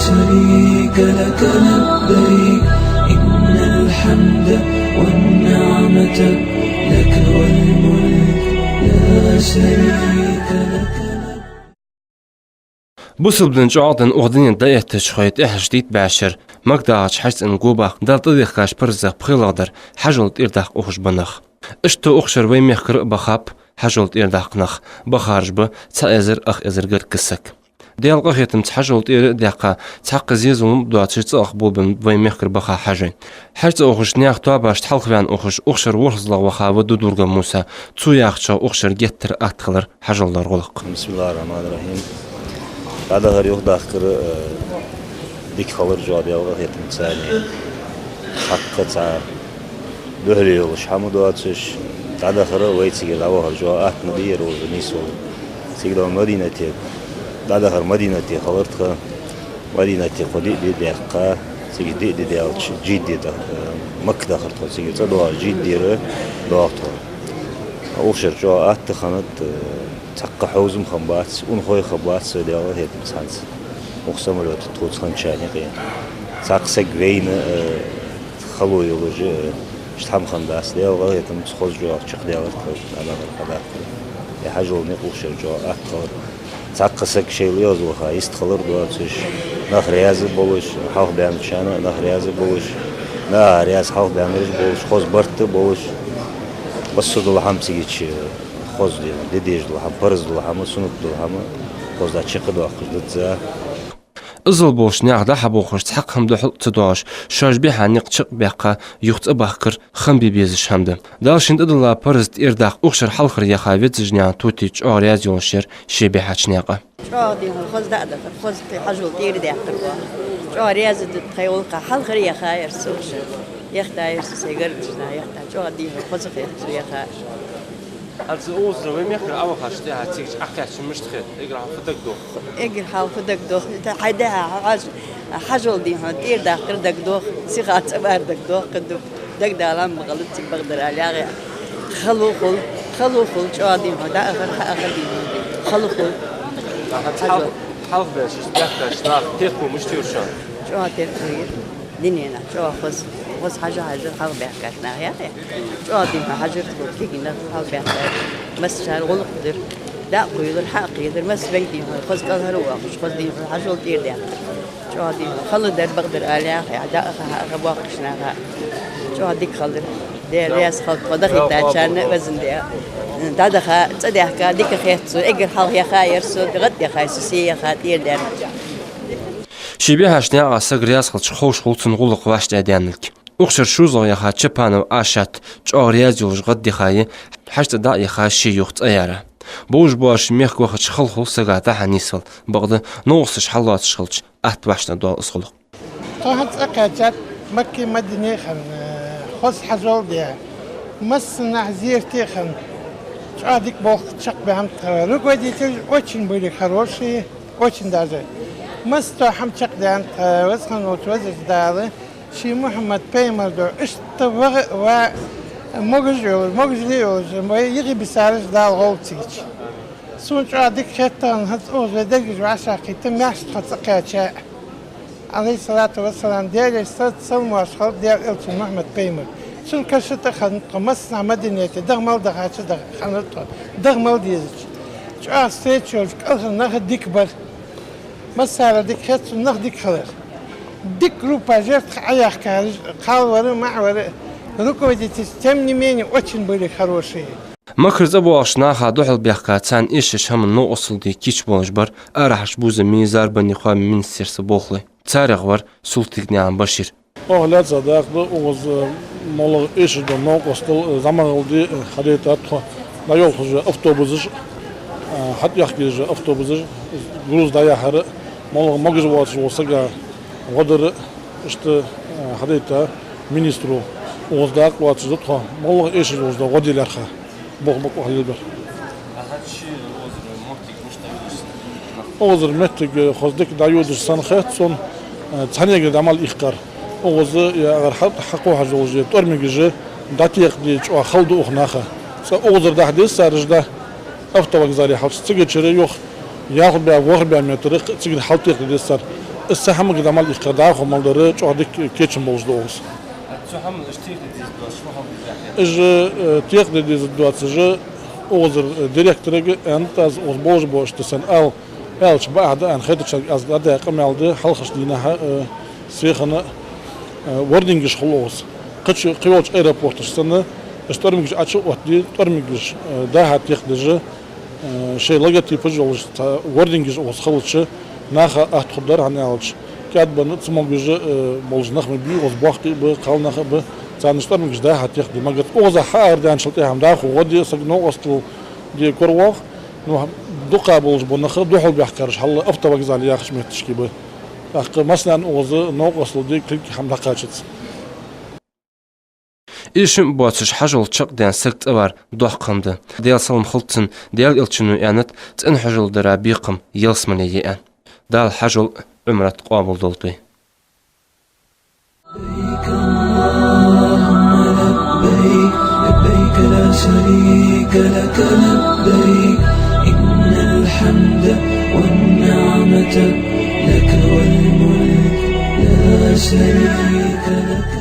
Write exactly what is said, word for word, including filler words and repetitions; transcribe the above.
شريك لك لبيك، إن الحمد والنعمة لك والملك لا شريك لك. Бусалба дин чӀоагӀденна укх дунен тӀа дӀаэттача хой тӀехьашка дийта бӀаьшер, Макка дахача Хьажцӏен го баккха Далла тӀадехкача парзех пхелагӀа дар хьажол тӀера даккха ухаш ба нах. Иштта укх шера вай мехкара а бахаб хьажол тӀера даккха нах, бахараш ба цхьа эзар, ах эзар гаргга саг. Даьла къахетамца хьажол тӀера а даьккха, цхьаккха зе-зулам а доацаш цӀа ах болабеннаб вай мехкара баха хьажой. Хьажцӏа ухаш наьха тоабашта хьалхаваьнна ухаш, укх шера ворхӀазлагӀа ваха ва Дудургов Муса. Цо яхачох, укх шера геттара атта хилар хьажол дара гӀулакх. بسم الله الرحمن الرحيم. ДӀадахар, юхадахкар, э, дика хилар чӀоагӀа Даьла къахетамца. Цхьаккха цхьа духьале йолаш хӀама доацаш, дӀадахар а вай цига дӀавахар чӀоагӀа атта ма дий ер, укхаза нийсволаш. Цига дӀа Мадинате, дӀадахар Мадинате хилар тха. Мадинате кхо-диъ ди даьккха, цига диъ ди даьлча, жид ди да-, э, Макка дахар тхо, цига цӀа доагӀаш жид дера доагӀа тхо. Укх шера чӀоагӀа атта хиннад, э, цхьаккха хьовзам хиннабац, унахой хиннабац, Даьла къахетамца хӀанз. Укх самолёта тхоца хинначарна юкъе. Цхьаккха саг вайна, э, хало йолаш, э, иштта хӀама хиннадац, Даьла къахетамца хоза чӀоагӀа чакхдаьлар тха, дӀадахар хьадаккхар. Е хьажол никъ укх шера чӀоагӀа атта хилар. Цхьаккха саг шоайла эгӀазваха йистхилар доацаш, нах раьза болаш, хьалхабаьнначарна а нах раьза болаш, наха раьза хьалхабаьннараш болаш, хоза барт а болаш, массадола хӀама цига чу хоза де, де дезаш дола хӀама, парз дола хӀама, суннат дола хӀама хоза чакхдоаккхаш да цар. Иззал болча наьха дӀа-хьа бохаш, цхьаккха хӀама духьал а ца доагӀаш, шоаш бихьа никъ чакхбаьккха, юха цӀа бахкар хам бе безаш хӀама да. Дала шийна тӀадилла парз тӀера даккха, укх шера хьалхара яха Везача Наьна тотий чӀоагӀа раьза йолаш яр ше бихьача наькъа. ЧӀоагӀа дий хьона, хоза дӀа а дахар, хоза тхоай хьажол тӀера даьккхар. ЧӀоагӀа раьза да тхоай гӀулакха, хьалхара яха яр со укх шера. Яхийта яр со сай гаргарча наха яхийта, чӀоагӀа дий хьона, хоза хет цо яхар. ХӀанз укхазара вай мехкара Ӏовахача тӀехьа цига Ӏокхаьчача мишта хет, эггара хьалха фу дагадох? Эггара хьалха фу дагадох? Хьай дехьа хьаж-, хьажол дий хьона тӀера даккхар дагадох, сиха цӀа вар дагадох, кхы ду-, дагадала ма гӀалат цига бакъдар аьле яхе. Хало хул, хало хул, чӀоагӀа дий хьона, дӀаахар, хьаахар дий хьона, хало хул. ХӀанз хьалха, хьалха беш, иштта баьхкача наха терко мишта йир шоана? ЧӀоагӀа терко йир. Дуненах чӀоагӀа хоза, хоза хьажа хьажар хьалха баьхкача наха яхе. ЧӀоагӀа дий хьона хьажар тхо, кегий нах хьалха баьхкача. Массашка гӀулакх дир, дӀа а кхойлар, хьа а кхелар, массавенга дий хьона хоза кӀалхара а воаккхаш, хоза дий хьона хьажол тӀера даьккхар. ЧӀоагӀа дий хьона хала дар бакъдар аьле яхе, дӀааха, хьааха боаккхача наха. ЧӀоагӀа дика хилар. Даьла раьза хилва тхо дахийтачарна а, везан Даьла. ДӀадаха, цӀадаьхка, дика хет цо, эггара хьалха яха яр со, гӀадъяхай со, се яха тӀера даьннача. Ше бихьача наькъа саг раьза хилча, ховш хул цун гӀулакх вӀаштӀадаьнналга. Укх шера шозлагӀа яха Чапанов Ӏашат чӀоагӀа раьза йолаш гӀадъяхай, хьажцӀа дӀа а яхай, ше юха цӀа яьрай. Бовш-боацаш мехка вахача хала хул сага дӀа-хьа нийсвала, бакъда новкъосташ хьаллоацаш хилча, атта вӀаштӀадоал из гӀулакх. Тхо хӀанз цӀакхаьчад, Макка а Мадина а хинна, хоза хьажол а даь, массанахьа зерате а хинна, чӀоагӀа дика болх чакхбаьннаб тха. Руководители очень были хорошие, очень даже. Массадола хӀама чакхдаьннад тха, Веза хинна волча Везача Дала, ший Мухьаммад пайхамара духьа, иштта ваха а ва, могаш а йолаш, могашал а йолаш, вай юхебисараш Дала гӀолла цига. Сона чӀоагӀа дика хет тахан, хӀанз укхаза вай дегаш вӀашагӀкхийтта, маьрша тхо цӀакхаьча. Ӏалайхи ссалату вассалам, Даьлера салот-саламаш хилда Даьла элчан Мухьаммад пайхамара. Цун каша тӀа хиннад тхо, массанахьа Мадинате, даха мел дахача даха хиннад тхо, даха мел дезача. ЧӀоагӀа встреча йолаш, кӀалхара нах а дика бар. Массане дика хет сона нах дика хилар. Дика группа жертв Ӏояхкараш, кхалвар а, маӀавар а, руководители, тем не менее, очень были хорошие. Маккара цӀабоагӀача наха духьал баьхка, царна эшаш хӀаман новкъостал де кийча болаш бар арахьарча бувзамий, зарбанний хоамий министерства болхлой. Царех вар Султыгнаькъан Башир. Оаха лаьца дакъа да укхаза моллагӀа эшаш дола новкъостал, зӀамагӀалде хьадайтад тхо, дӀайолхаш автобусаш, хьатӀаяхка езаш автобусаш, груз дӀаяхьар, моллагӀа могаш воацаш вола сага гӀо дар, иштта хьадайта министро. Укхаза дакъа лоацаш да тхо, моллагӀа эшаш долаш да гӀо де лаьрхӀа. Боху бакъо хьалелбар. Укхазара моттиг хоза дика дӀайодаш санна хет сона, цхьаннегара дӀа мел ихкар. Укхаза, я агар хьал-, хьакхухьаш долаш я тӀормигаш, дӀатекъаде чӀоагӀа хала да укх наха. Цкъа укхазара даха деза цар уж дӀа, автовокзале хьалчу цигачара юха ялх бӀаь, ворхӀ бӀаь метр цигара хьалтекъаде деза цар. Из цхьа хӀамага дӀа мел иккхар, дӀахо мел дар чӀоагӀа дика кечам болаш да укхаза. Цу хӀаман уж текхаде дезаш доацаш фу хӀама да аьнна? Уж, э, текхаде дезаш доацаш, укхазара, э, директорага аьннад аз, укхаза болаш ба иштта санна ала, аьлча бакъахьа да аьнна хетачунга аз дӀадаь къамаьл да, хьалхарча дийнахьа, э, сехана, э, вордингаш хул укхаза. Кхыча, кхыйолча аэропорташка санна, уж тӀормигаш Ӏочу а оттаде, тӀормигаш, э, дӀа-хьа текхадеш, э, шоай логотипаш йолаш цхьа вордингаш укхаза хилча, наха атта хургдар, хӀана аьлча кӀаьдбенна цамогаш, э, болаш нах ма бий, укхаза боккхий а ба, кхалнах а ба, царна уж тӀормигаш дӀа-хьа текхаде. Магар укхаза хьаарабаьнначул тӀехьагӀа дӀахо гӀо де, саг новкъостал де коравоагӀа, ну, дукха болаш бола нах духьал баьхкараш хьал автовокзал яхача метташка ба. ТӀаккха массанена укхаза новкъостал де, кулг, хӀама дӀакхачац. Из шин боацаш хьажол чакхдаьнна сага цӀавар доккха хӀама да. Даьла салам хилда цунна, Даьла Элчано аьннад, цӀена хьажол дара бекхам ялсмале я аьнна. Дала хьажол, Ӏумрат къоабалдолда вай. لبيك اللهم لبيك، لبيك لا شريك لك لبيك، إن الحمد والنعمة لك والملك لا شريك لك.